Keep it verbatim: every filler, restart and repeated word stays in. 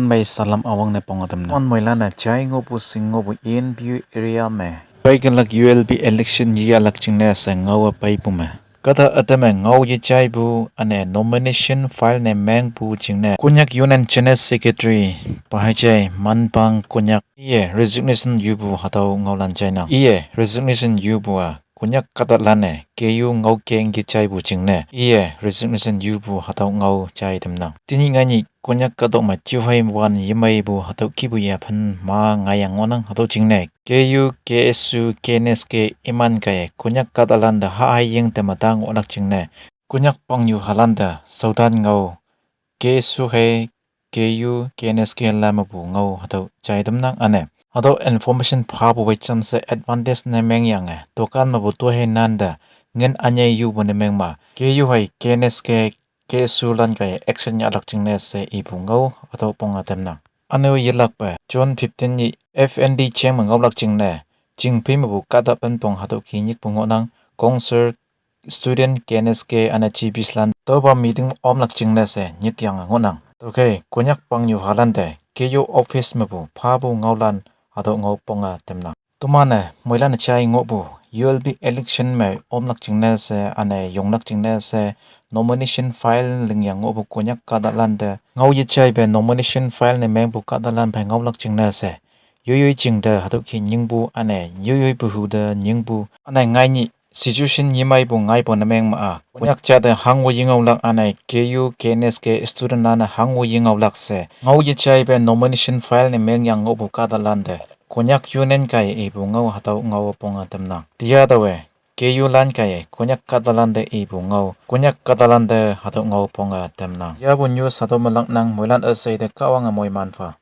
Mei salam awang ne pong atam ne. An moilan ne chai ngohpu sing ngohpu E N P O area me pei kalak U L B election ye alak jingne she ngao-e peipu me, kahta ütam me ngao yejaipu üne nomination file ne mengpu jingne Konyak Union General Secretary Pahajai Manpang Konyak iye resignation yupu hatüo ngaolan jainang. Iye resignation yupu-a Konyak kahtalan-e K U ngaokeng yejaipu jingne iye resignation yupu hatüo ngao jai tamnang. Tenyih ngainyih Konyak kahtok me juhei wan yemeipu hatüo kihpu yaphan ma ngaiyang ngohnang. Hatüo jingne K U, K S U, K N S K iman kaiye Konyak kahtalan te hahei ying te me ta ngohlak jingne Konyak pangnyuhalan te shaotan ngao, K S U hei K U, K N S K lan mepu ngao hatüo jai tamnang. Üne hatüo information phapu wei jamshe advantage ne mengyange tokan mepu tohei nante ngin ünyei yupu ne mengma K U hei K N S K, K S U lan kaiye action yahlak jingne she ipu ngao hatüo ponge tamnang. Üne-o yelakpe June fifteen nyih F N D jeng me ngaolak jingne chingphei mepu kahta penpong hatüo ki nyikpu ngohnang. Council, student, K N S K üne G Bs lan tüopa meeting omlak jingne she nyikyange ngohnang. Tüokhei Konyak pangnyuhalan te K U office mepu phapu ngaolan hatüo ngao ponge tamnang. Toman-e moilan-e jai ngohpu U L B election me omlak jingne she üne yonglak jingne she nomination file lingyang ngohpu Konyak kahtalan te ngao yejaipe nomination file ne mengpu kahtalan phei ngaolak jingne she yoiyoi jing te hatüo ki nyingpu üne yoiyoi puhu te nyingpu üne ngainyih situation yemeipu ngaipu ne mengma-a Konyak jate hangwo yengaolak üne K U, K N S K student lan-e hangwo yengaolak she ngao yejaipe nomination file ne mengyang ngohpu kahtalan te Konyak Union kaiye ipu ngao hatüo ngao ponge tamnang. Tiya taowe K U lan kaiye Konyak kahtalan te ipu ngao Konyak kahtalan te hatüo ngao ponge tamnang. Yapu news hatüo me laknang. Moilan üshei te Kahwange moiman pha.